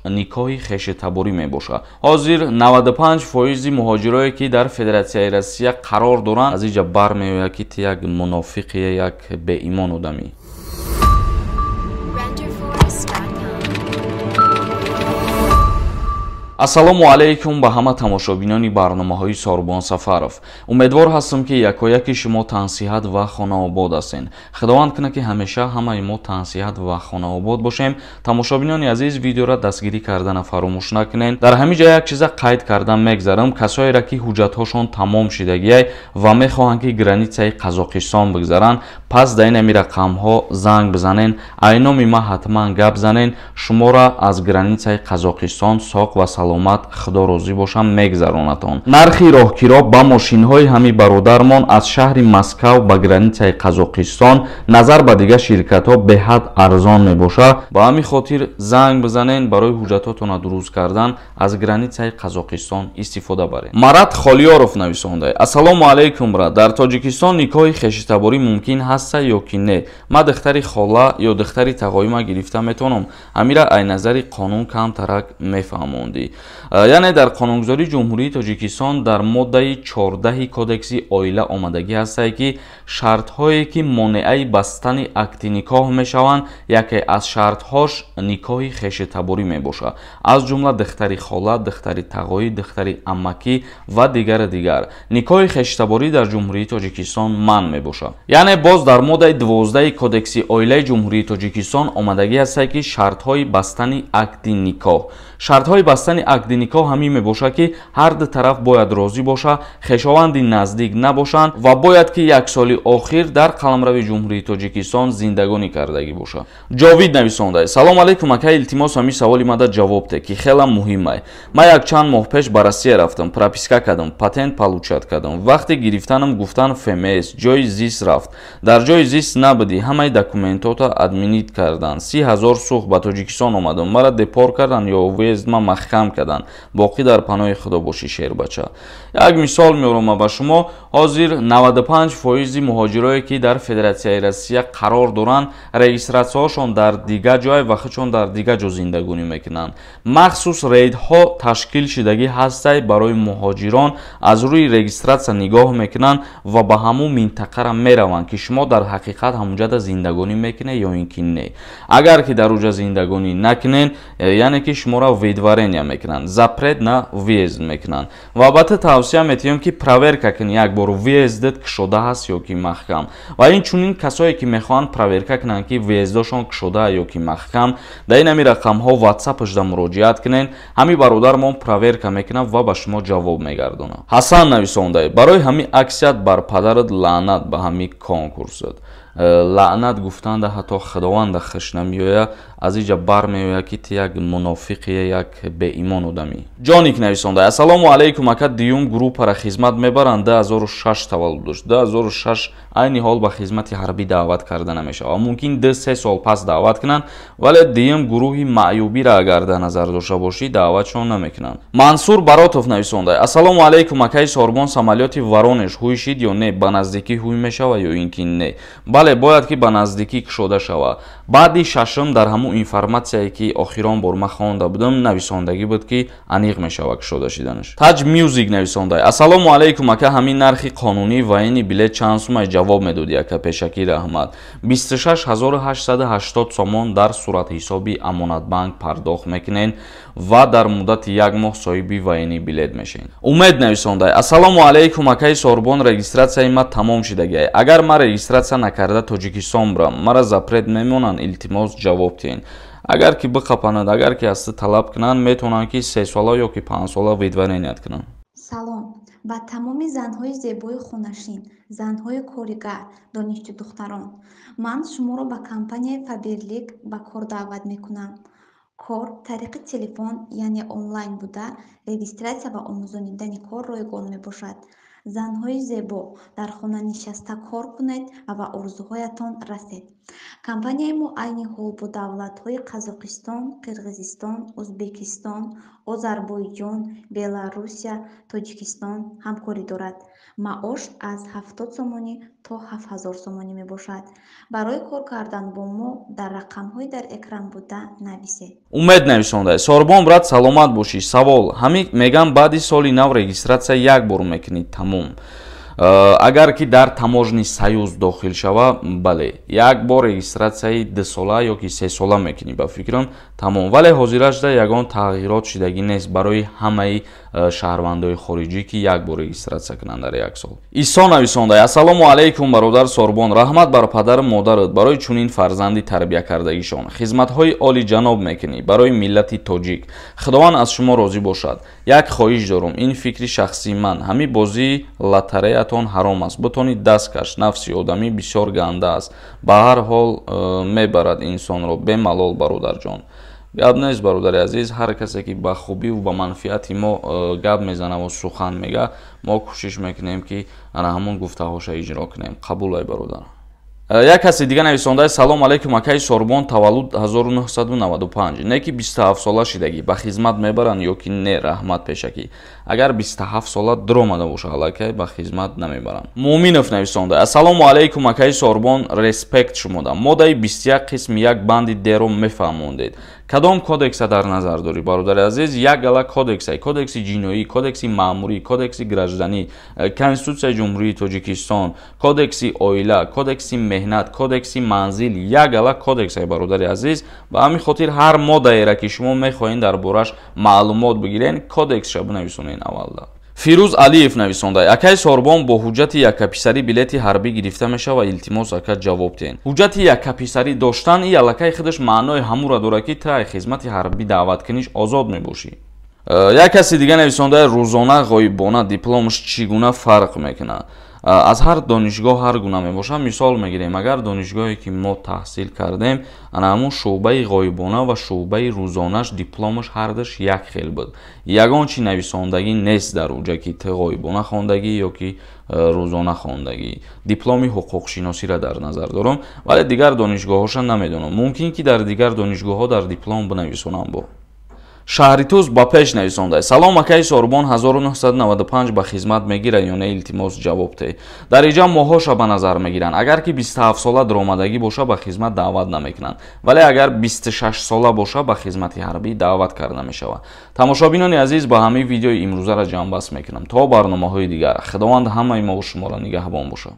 Никоҳи хешутаборӣ мебошад. Ҳозир 95% муҳоҷирое, ки дар Федератсияи Россия қарор доранд, аз инҷа бармеояд, ки ту як мунофиқие, як беимон одамӣ. Ассалому алайкум ба ҳама тамошобинони барномаҳои Сорбон Сафаров. Умедвор ҳастам, ки якояки шумо тансиҳат ва хонаобод ҳастед. Худованд кунад, ки ҳамеша ҳамаи мо тансиҳат ва хонаобод бошем. Тамошобинони азиз, видеоро дастгирӣ кардана фаромӯш накунед. Дар ҳамин ҷо як чиза қайд кардан мегзарам. Касоеро, ки ҳуҷҷатҳошон тамом шидагиай ва мехоҳанд, ки границаи Қазоқистон бигзаранд, пас дар ин ҳами рақамҳо занг бизанен. Айноми ма ҳатман гап занен. Шуморо аз границаи Қазоқистон соқ ва саломат, худо розӣ бошам, мегзаронатон. Нархи роҳкиро ба мошинҳои ҳами бародармон аз шаҳри Москав ба границаи Қазоқистон назар ба дигар ширкатҳо беҳад арзон мебошад. Ба ҳамин хотир занг бизанен, барои ҳуҷҷатҳотонро дуруст кардан аз границаи Қазоқистон истифода баред. Марат Холиёров нависонда: Ассалому алайкум, брат. Дар Тоҷикистон никоҳи хешутаборӣ мумкин ҳаста ё ки не? Ман духтари хола ё духтари тағоима гирифта метавонам? Ҳамира ай назари қонун камтарак мефаҳмондӣ. Яъне дар қонунгузории Ҷумҳурии Тоҷикистон дар моддаи 14 кодекси оила омадагӣ ҳастае, ки шартҳое, ки монеаи бастани акти никоҳ мешаванд, яке аз шартҳош никоҳи хешутаборӣ мебошад, аз ҷумла духтари хола, духтари тағоӣ, духтари амакӣ ва дигару дигар. Никоҳи хешутаборӣ дар Ҷумҳурии Тоҷикистон манъ мебошад. Яъне боз дар моддаи 12 кодекси оилаи Ҷумҳурии Тоҷикистон омадагӣ ҳастае, ки шартҳои бастани акди никоҳ. Шартҳои бастани акди никоҳ ҳамин мебошад, ки ҳар ду тараф бояд розӣ бошад, хешованди наздик набошанд ва бояд, ки як соли охир дар қаламрави Ҷумҳурии Тоҷикистон зиндагонӣ кардагӣ бошад. Ҷовид нависонда: Салом алайкум, ака, илтимос, ҳамин саволи мада ҷавоб де, ки хелам муҳимай. Ман якчанд моҳ пеш ба Россия рафтам, прописка кардам, патент получать кардам. Вақте гирифтанам гуфтан ФМС, ҷои зист рафт. Дар ҷои зист набудӣ, ҳамаи документота отменить кардан. 30 000 сух ба Тоҷикистон омадам, мара депорт кардан ё въезд ма маҳкам кардан. Боқӣ дар паноҳи худо бошӣ, шербача. Як мисол меорам ба шумо. Ҳозир 95% муҳоҷирое, ки дар Федератсияи Россия қарор доранд, регистратсияҳошон дар дигар ҷой ва худшон дар дигар ҷо зиндагонӣ мекунанд. Махсус рейдҳо ташкил шидагӣ ҳастай барои муҳоҷирон, аз рӯи регистратсия нигоҳ мекунанд ва ба ҳамун минтақара мераванд, ки шумо дар ҳақиқат ҳамунҷода зиндагонӣ мекунед ё ин ки не. Агар ки дар уҷа зиндагонӣ накунед, яъне ки шуморо выдворение мекунанд, запрет на въезд мекунанд. Ва албатта тавсия метиҳем, ки проверка кунӣ як бор, въездат кушода ҳаст ё ки маҳкам. Ва инчунин касое, ки мехоҳанд проверка кунанд, ки въездошон кушода ё ки маҳкам, дар ин ҳами рақамҳо ватсапашда муроҷиат кунед. Ҳами бародармон проверка мекунад ва ба шумо ҷавоб мегардонад. Ҳасан нависонда: Барои ҳами аксият бар падарат лаънат, ба ҳами конкурсат лаънат. Гуфтанда ҳатто худованда хуш намеояд. Аз инҷа бармеояд, ки ту як мунофиқие, як беимон одамӣ. Ҷоник нависонда: Ассалому алайкум, ака, дуюм группара хизмат мебаранд, 2006 таваллуд дошт. 2006 айни ҳол ба хизмати ҳарбӣ даъват карда намешавад, мумкин 2-3 сол пас даъват кунанд, вале дуюм гурӯҳи маъюбиро агар дар назар дошта бошӣ, даъватшон намекунанд. Мансур Баротов нависонда: Ассалому алайкум, акаи Сорбон, самолёти Воронеж ҳуй шид ё не? Ба наздикӣ ҳуй мешавад ё ин ки не? Бале, бояд ки ба наздикӣ кушода шавад. Баъди шашум дар ҳамун информатсияе, ки охирон бор ман хонда будам, нависондагӣ буд, ки аниқ мешавад кушода шиданаш. Таҷ Мюзик нависонда: Ассалому алайкум, ака, ҳамин нархи қонунии военный билет чанд сумай, ҷавоб медодӣ, ака, пешакӣ раҳмат. 26 880 сомон дар суратҳисоби Амонатбанк пардохт мекунед ва дар муддати як моҳ соҳиби военный билет мешавед. Умед нависонда: Ассалому алайкум, акаи Сорбон, регистратсияи ма тамом шидагиай. Агар ман регистратсия накарда Тоҷикистон бурам, мара запрет мемонанд? Илтимос, ҷавоб диҳед. Агар ки биқапанад, агар ки аз ту талаб кунанд, метавонанд, ки 3 сола ё ки 5 сола выдвореният кунанд. Салом ба тамоми занҳои зебои хонашин, занҳои коригар, донишҷӯдухтарон. Ман шуморо ба компанияи Фаберлик ба кор даъват мекунам. Кор тариқи телефон, яъне онлайн буда, регистратсия ва омӯзонидани кор ройгон мебошад. Занҳои зебо, дар хона нишаста кор кунед ва ба орзуҳоятон расед. Компанияи мо айни ҳол бо давлатҳои Қазоқистон, Қирғизистон, Ӯзбекистон, Озарбойҷон, Беларусия, Тоҷикистон ҳамкорӣ дорад. Маош аз 70 сомонӣ то 7000 сомонӣ мебошад. Барои кор кардан бо мо дар рақамҳои дар экран буда нависед. Умед нависонда: Сорбон брат, саломат бошӣ. Савол: ҳамин мегам, баъди соли нав регистрация як бор мекунӣ, тамом. Агар ки дар Таможенный союз дохил шава, бале, як бор регистрация и 2-сола ё ки 3-сола мекунӣ, ба фикрам, тамом. Вале ҳозирашда ягон тағйирот шидагӣ нест барои ҳамаи шаҳрвандои хориҷӣ, ки як бор регистрация кунанд дар як сол. Исо нависонда: Ассалому алайкум, бародар Сорбон. Раҳмат бар падару модарат барои чунин фарзанди тарбиякардагишон. Хизматҳои олиҷаноб мекунӣ барои миллати тоҷик, Худованд аз шумо розӣ бошад. Як хоҳиш дорум, ин фикри шахсии ман: ҳамин бозии лотереятон ҳаром аст, бутонӣ даст каш. Нафси одамӣ бисёр ганда аст, ба ҳар ҳол мебарад инсонро бемалол. Бародарҷон, гап нест, бародари азиз. Ҳар касе ки ба хубиву ба манфиати мо гап мезанаву сухан мега, мо кӯшиш мекунем, ки ана ҳамон гуфтаҳоша иҷро кунем. Қабул ай, бародар. Як каси дига нависонда: Салом алейкум, акаи Сорбон. Таваллуд 1995, не ки 27 сола шидагӣ, ба хизмат мебаранд ё ки не? Раҳмат пешакӣ. Агар 27 сола дуромада боша, аллакай ба хизмат намебаранд. Муъминов нависонда: Ассалому алейкум, акаи Сорбон, респект шумода. Моддаи 21 қисми 1 банди деро мефаҳмондед. Кадом кодекса дар назар дорӣ, бародари азиз? Як гала кодекса: кодекси ҷиноӣ, кодекси маъмурӣ, кодекси гражданӣ, Конститутсияи Ҷумҳурии Тоҷикистон, кодекси оила, кодекси меҳнат, кодекси манзил. Як гала кодексае, бародари азиз. Ба ҳамин хотир ҳар моддаера ки шумо мехоҳед дар бораш маълумот бигирен, кодексша бинависонед аввалда. Фирӯз Алиев нависонда: Акаи Сорбон, бо ҳуҷҷати яккаписарӣ билети ҳарбӣ гирифта мешава? Илтимос, ака, ҷавоб диҳен. Ҳуҷҷати яккаписарӣ доштан и аллакай худаш маънои ҳамура дорад, ки ту ай хизмати ҳарбӣ даъват куниш озод мебошӣ. Як каси дига нависонда: рӯзона, ғоибона дипломаш чӣ гуна фарқ мекунад? Аз ҳар донишгоҳ ҳар гуна мебошад. Мисол мегирем, агар донишгоҳе ки мо таҳсил кардем, ана ҳамун шӯъбаи ғоибона ва шӯъбаи рӯзонаш дипломаш ҳардаш як хел буд. Ягон чи нависондагӣ нест дар уҷа, ки ту ғоибона хондагӣ ё ки рӯзона хондагӣ. Дипломи ҳуқуқшиносиро дар назар дорам, вале дигар донишгоҳҳоша намедонам. Мумкин ки дар дигар донишгоҳҳо дар диплом бинависонам. Бо Шаҳритуз ба пеш нависонда: Салом, акаи Сорбон, 1995 ба хизмат мегирад ё не? Илтимос, ҷавоб те. Дар иҷа моҳоша ба назар мегиранд. Агар ки 27 сола дуромадагӣ боша, ба хизмат даъват намекунанд, вале агар 26 сола боша, ба хизмати ҳарбӣ даъват карда мешавад. Тамошобинони азиз, ба ҳамин видеои имрӯзаро ҷамъбаст мекунам. То барномаҳои дигар, Худованд ҳамаи мову шуморо нигаҳбон бошад.